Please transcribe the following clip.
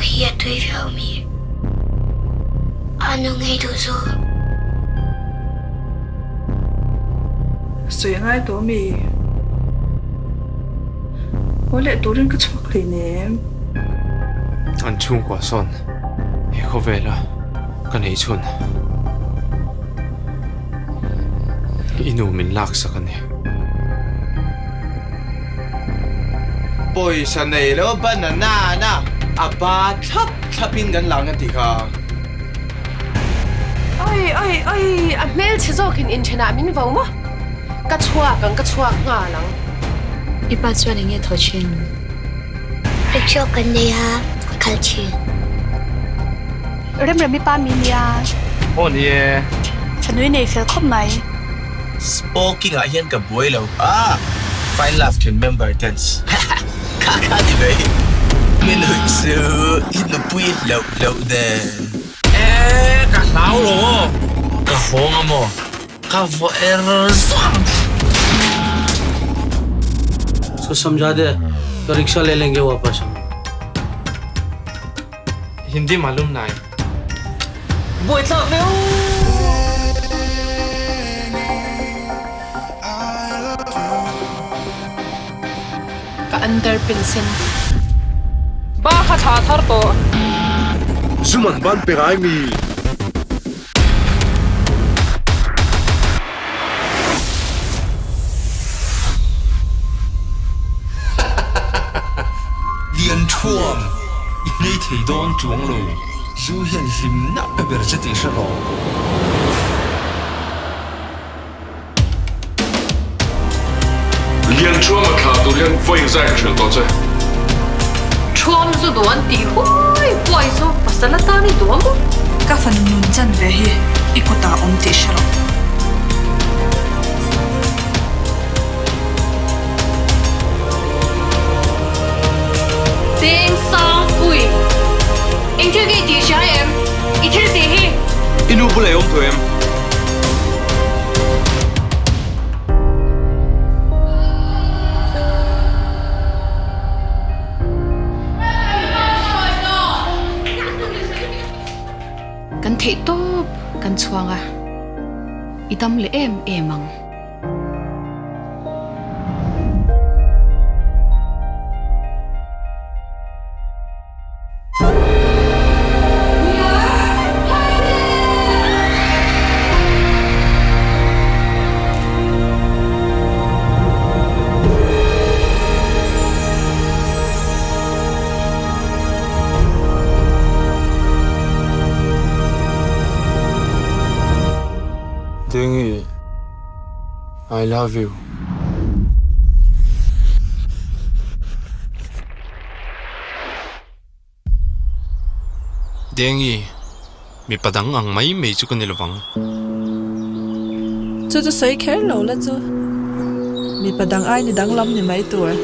hi a tui viau mi? A nu ngei duh zawk. Sawi a ngai tawh mi? Haw leh turin ka chhuak hleinem. An chhungkua sawn he khawvela ka neih chhun i nu min laksak a ni. Pawisa nei lo banana na a ba thlap thlap in kan lang a ti kha. Oi oi oi a hmelchhe zawkin inthenah min vo maw? Ka chhuak ang ka chhuak nghal ang. I pa chuan eng nge thaw thin? Rickshaw kan nei a, a kal thin. Remremi pa mi nia. Aw ni e. Thanui nei fel khawp mai. Spoking ah hian ka buai lo a, Fine Love then member tens kha kha ni mai. Mi nuih chu i nupui hlauh hlauh nen. E ka hlau lo aw. Ka hawng a maw? Ka vaw er zawng. Usko samjha de to rickshaw le lenge wapas hum. Hindi malum nai. Buaithlak viau. Ka underpin sen. Ba kha tha thar tawh. Zum an ban pe ngai mi. Lian Thuam, i hnei thei dawn chuang lo. Zu hian hlimna pe ber che tih hre rawh. Lian Thuam a thlah tur hian vawiin zai ka hrilh tawh che. Thuam zu duh an tih huai huai chu pasal atan i duh a maw? Ka fanu nun chan ve hi i kutah awm tih hre rawh. Deng sang pui. Eng thil nge i tih hria em? I thil tih hi. I nu bulah i awm tawh em? Kan theih tawp kan chhuang a, i dam leh em em ang. Dengi, I love you. Dengi, mipa dang ang mai mai chu ka ni lovang. Chu chu sawi kher lo la chu. Mipa dang ai ni danglam ni mai tur.